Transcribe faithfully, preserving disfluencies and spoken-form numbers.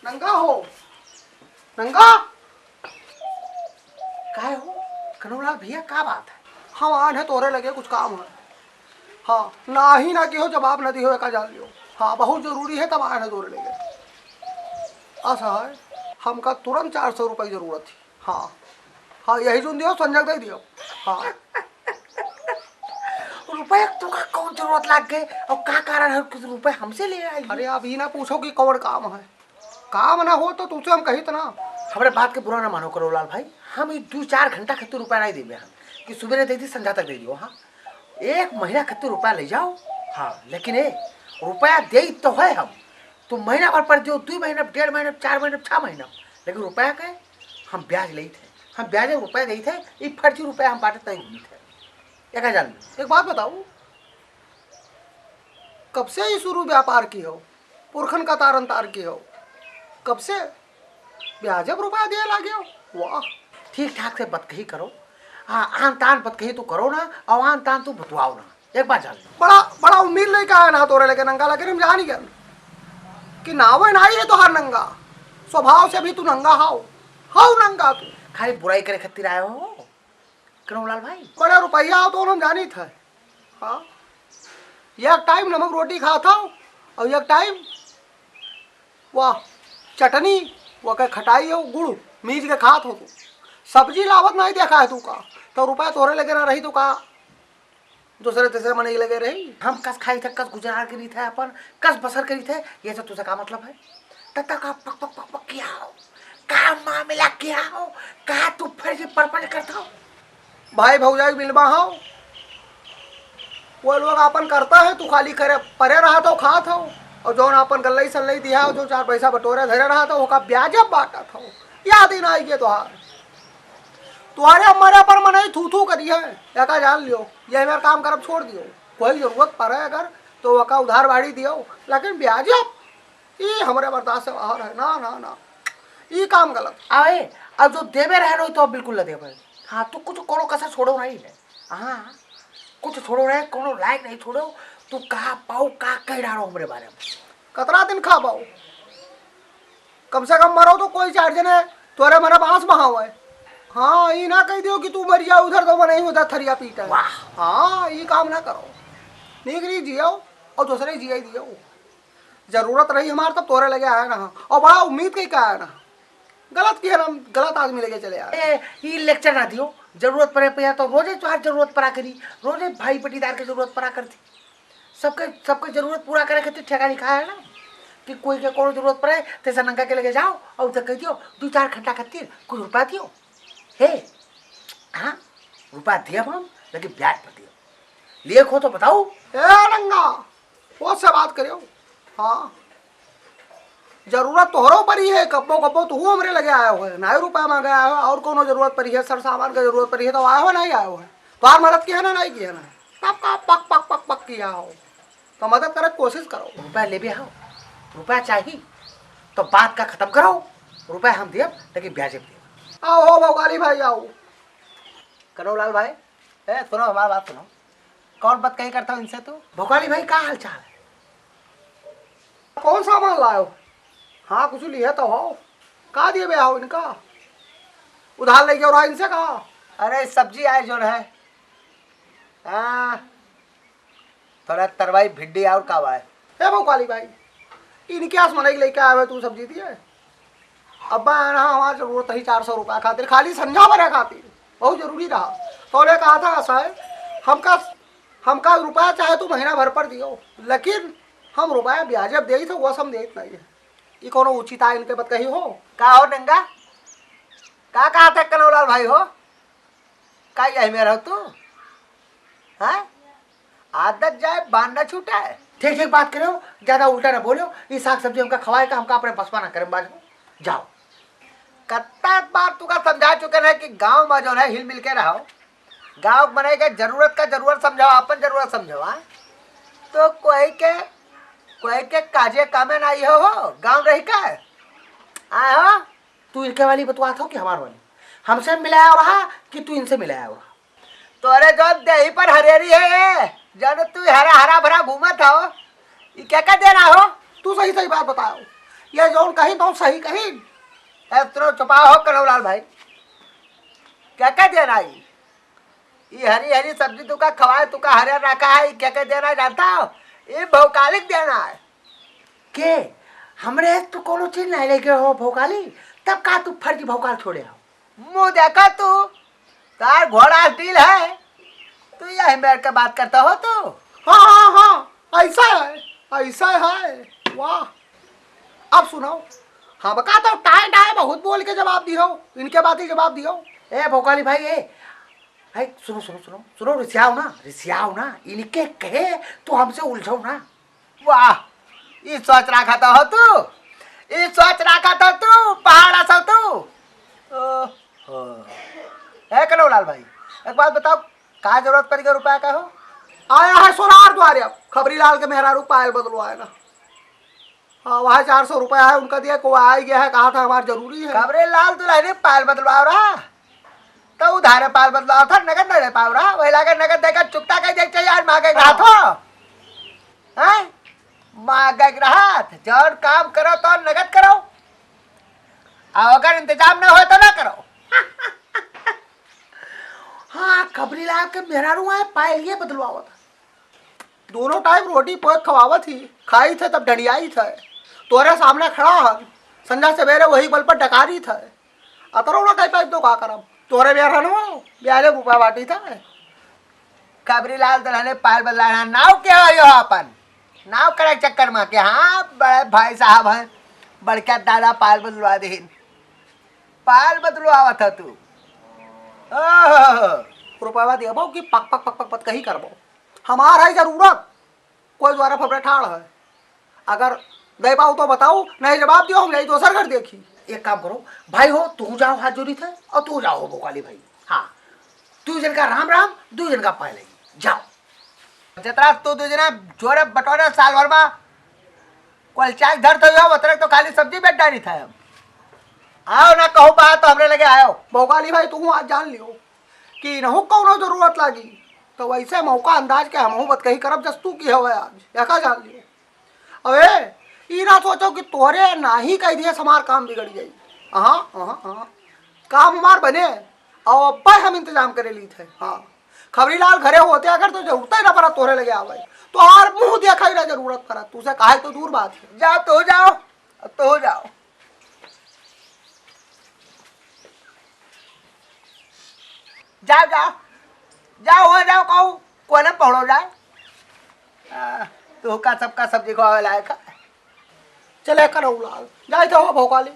नंगा हो, नंगा। काहे हो कनौलाल भैया, का बात है? हम आन है तोरे लगे, कुछ काम है। हाँ, ना ही ना किहो, जवाब ना दिहो, एका जान लियो। हाँ, बहुत जरूरी है, तब आन है तोरे लगे। असा है, हमका तुरंत चार सौ रुपये की जरूरत थी। हाँ, हाँ, यही जोन दियो, संजय दे दियो। हाँ। रुपया तुका कौन जरूरत लाग गए और का कारण है कि रुपया हमसे ले आई? अरे, आप ये ना पूछो कि कौन काम है। काम ना हो तो तुझसे हम कहित ना। हमरे बात के बुरा ना मानो कनौलाल भाई, हम ई दू चार घंटा खातिर रुपया नहीं देबे हम, कि सुबेरे दे दी, संझा तक दे दियो। हाँ, एक महीना खातिर रुपया ले जाओ। हाँ, लेकिन ए, रुपया दे तो है हम, तू महीना भर पर दियो, दू महीना, डेढ़ महीना, चार महीना, छह महीना, लेकिन रुपया के हम ब्याज लेत है, हम ब्याज रुपया देत है, ई फर्जी रुपया हम बांटत नहीं घूमित है। एका जान लो। एक बात बताओ, कब से ये शुरू व्यापार की हो? पुरखन का तारन तार की हो? कब से ब्याजब रुपया दिए लागे हो? वाह। ठीक ठाक से बतकही करो। हाँ, आन तान बतकही तू करो ना, और आन तान तू बतवाओ ना। एक बात जान लो। बड़ा, बड़ा उम्मीद लेके आया ना तोरे लेके नंगा, लेकिन हम जानी गए कि नावे ना ही है तोहार नंगा। स्वभाव से भी तू नंगा हाव, हाव नंगा तू। खाली बुराई करे खातिर आए हो कनौलाल भाई? बड़ा रुपया हो तो हम जानी था। हाँ, एक टाइम नमक रोटी खात हो और एक टाइम वाह, चटनी, वो के खटाई हो, गुड़, मीज के खात हो तू। सब्जी लावत नहीं देखा है तू का, तो रुपया तोरे लगे ना रही तो का दूसरे तीसरे मनई लगे रही? हम कस खाई थे, कस गुजारा करी थे अपन, कस बसर करी थे, ये सब तुझे का मतलब है? तब तक आप पक पक पक पक किया हो, का मामला किया हो, का तू फर्जी परपंच करता हो? भाई भौजाई मिलबा हो, वो लोग आपन करता है, तू खाली करे परे रहत हो, खात हो, और जौन आपन गल्लई सल्लई दिया हो, जो चार पैसा बटोरे धरे रहत हो, ओका ब्याजब बांटत हो। याद ही ना आई के तोहार, तोहरे मरे पर मनई थू थू करी है, एका जान लियो। ये मेरा काम करब छोड़ दियो। कोई जरूरत पड़े अगर तो ओका उधार बाड़ी दियो, लेकिन ब्याजब ई हमरे बर्दाश्त से बाहर है। ना, ना, ना, ई काम गलत। आए, अब जो देवे रहे रहो तो बिल्कुल न देवे। हाँ, तू कुछ कोनो कसर छोड़ो नहीं है। हाँ, कुछ छोड़ो नहीं, कोनो लायक नहीं छोड़ो। तू कहा पाओ, का कह डालो हमरे बारे में? कतरा दिन खा पाओ? कम से कम मरो तो कोई चार जने तोरे मरे बांस बहावे। हाँ, ई ना कह दियो कि तू मर जा उधर तो मनई उधर थरिया पीटा है। वाह। हाँ, ई काम ना करो। नीक रही जियो और दूसरे जिये दियो। जरूरत रही हमार तब तोरे लगे आया ना, और बड़ा उम्मीद कई का आया ना। गलत किया ना, गलत आदमी लगे चले आए। ए, ई लेक्चर ना दियो। जरूरत पड़े पे तो रोजे तोहार जरूरत पड़ा करी, रोजे भाई पटीदार के जरूरत पड़ा करती। सबके, सबके जरूरत पूरा करे खातिर ठेका लिखा है ना, कि कोई के कोनो जरूरत पड़े, तैसा नंगा के लगे जाओ और उधर कह दियो, दू चार घंटा खातिर कुछ रुपया दियो। हे, हाँ, रुपया दिया हम, लेकिन ब्याज पर दियो। लिए खो तो बताओ। ए नंगा, वो से बात करियो। हाँ, जरूरत तोहरो परी है, कब्बो कब्बो तू हमरे लगे आयो है, नाई रुपया मांगे आयो है, और कोनो जरूरत परी है, सर सामान का जरूरत परी है, तो आयो है, नहीं आयो है, तोहार मदद किया ना, नहीं किया ना, तब का पक पक पक पक किया हो, तो मदद करे के कोशिश करो। रुपया लेबे हो, रुपया चाही, तो बात का खत्म करो, रुपया हम देब, लेकिन ब्याजे पे देब। आओ हो भोगाली भाई, आओ। कनौलाल भाई, ए, सुनो, हमार बात सुनो। कौन बतकही करता हो इनसे तू? भोगाली भाई, का हाल चाल है? कौन सामान लायो? हाँ, कुछ लिया तो हो। का दिए बे हो इनका? उधार ले गया रहा इनसे का? अरे, सब्जी आए जोन है। हाँ, थोड़ा तरवाई भिड्डी और का बा? ए भोगाली भाई, इनके आस मनई लेके आवे तू सब्जी दिए? अब्बा आना हमार जरूरत ही चार सौ रुपया खातिर, खाली संझा भरे खातिर, बहुत जरूरी रहा। तो उन्हें कहा था ऐसा है, हमका, हमका रुपया चाहे तू महीना भर पर दियो, लेकिन हम रुपया ब्याजब देई तो वो हम देत नहीं है। ई कोनो उचित आय इनके बतकही हो? का हो नंगा? का कहा था कनौलाल भाई हो? का यही में रहो तू? हैं? आदत जाए, बान ना छूटे। ठीक, ठीक बात करो, ज्यादा उल्टा ना बोलो। ये साग सब्जी हमका खवाए का, हमका अपने बसवा ना करे बाजू। जाओ। कत्ता बार तुका समझा चुके हैं कि गांव में जो है, हिल मिल के रहो। गांव में रह के जरूरत का जरूरत समझो, अपन जरूरत समझो, हाँ? तो कोई के, कोई के काजे कामे ना आई हो, हो, गांव रह के। आए हो? तू इनके वाली बतवात हो कि हमार वाली? हमसे मिलाया रहा कि तू इनसे मिलाया रहा? तोरे जौन देही पर हरेरी है, जौन तू हरा, हरा भरा घूमत हो, ई क्या क्या देना हो? तू सही सही बात बताओ, ये जौन कही तो सही कही। ए, तुरो चुपाव हो कनौलाल भाई, क्या क्या देना है? ये हरी हरी सब्जी तुका खवाए, तुका हरियर रखा है, क्या क्या देना है जानता हो? ये भौकालिक देना है। के? हमरे तो कोनो चीज नहीं लेके हो भौकाली, तब का तू फर्जी भौकाल छोड़े हो? मुँह देखा तू, तार घोड़ा डील है, तू यही मेर के बात करता हो तू? हाँ, हाँ, हाँ, ऐसा है, ऐसा है। वाह, अब सुनाओ। हाँ, बका तो टाए टाए बहुत बोल के जवाब दियो, इनके बात ही जवाब दियो। ए भोकाली भाई, ए भाई, सुनो, सुनो, सुनो, सुनो, रिसियाओ ना, रिसियाओ ना, इनके कहे तो हमसे उलझो ना। वाह, ई सोच रखा तो हो तू, ई सोच रखा तो तू, पहाड़ा सो तू। ओहो। ए कनौलाल भाई, एक बात बताओ, का जरूरत पड़ गया रुपया का हो? आया है सोनार द्वारे, अब खबरी लाल के मेहरारू पायल बदलवाएगा। हाँ, वहाँ चार सौ रुपया है उनका दिया, को आ ही गया है, कहा था हमार जरूरी है। खबरी लाल दुल्हन पायल बदलवाओ रहा, तो उधारे पायल बदलवाओ था, नगद नहीं दे पाओ रहा, वही लागे नगद देकर चुकता कर दे चाहिए, आज मांगे रहा तो। हैं? मांगे रहा, जौन काम करो तो नगद करो, और अगर इंतजाम ना हो तो ना करो। हाँ, खबरी लाल के मेहरारू आए, पायल ये बदलवावत है। दोनों टाइम रोटी पोत खवावत ही, खाई थे तब ढंडियाई थे। तोरे सामने खड़ा है, संझा सवेरे वही बल पर डकारी थे। अतरो ना कह पाई तो का करब? तोरे मेहरारू हो, ब्याले बुपा बाटी थे। खबरी लाल दुल्हने पायल बदलाना, नाव क्या हो यो अपन? नाव करे चक्कर में के, हाँ, बड़े भाई साहब हैं, बड़का दादा पायल बदलवा देहिन। पायल बदलवावत है तू। ओहो। रुपया देबो कि पक, पक, पक, पक, पक कही करबो। हमार है जरूरत, कोई द्वारा फबरे ठाड़ है। अगर दे पाओ तो बताओ, नहीं जवाब दियो, हम यही दोसर घर देखी। एक काम करो भाई हो, तू जाओ हाथ जोड़ी थे और तू जाओ भोकाली भाई। हाँ, तू जन का राम राम, दू जन का पायल है, जाओ। जितना तू दू जना जोरे बटोरे साल भर में, कोई चाक धर तो जाओ, उतरे तो खाली सब्जी बेच डाली था हम। आओ ना कहूँ बात तो हमरे लगे आयो। भोकाली भाई, तू आज जान लियो कि इनहू कौनो जरूरत लागी, तो वैसे मौका अंदाज के हमहू बतकही करब, जस तू की हवे आज, यका जान लियो। अबे, ई ना सोचो कि तोहरे नाही कह दिए हमार काम बिगड़ जाई। हाँ, हाँ, हाँ। काम हमार बने, और अब्बे हम इंतजाम करे ली थे। हाँ, खबरी लाल घरे होते अगर तो जरूरत ही ना पड़ा तोहरे लगे आवे, तो हमार मुँह देखा ही ना जरूरत पड़ा, तू से कहे तो दूर बात है। जाओ तो जाओ, अब तो जाओ। जाओ, जाओ, जाओ, हो जाओ, कहूँ, कोने पढ़ो जाए। आ, तो का सबका सब्जी खवावे लायक है। चले कनौलाल, जाए तो हो भोकाली।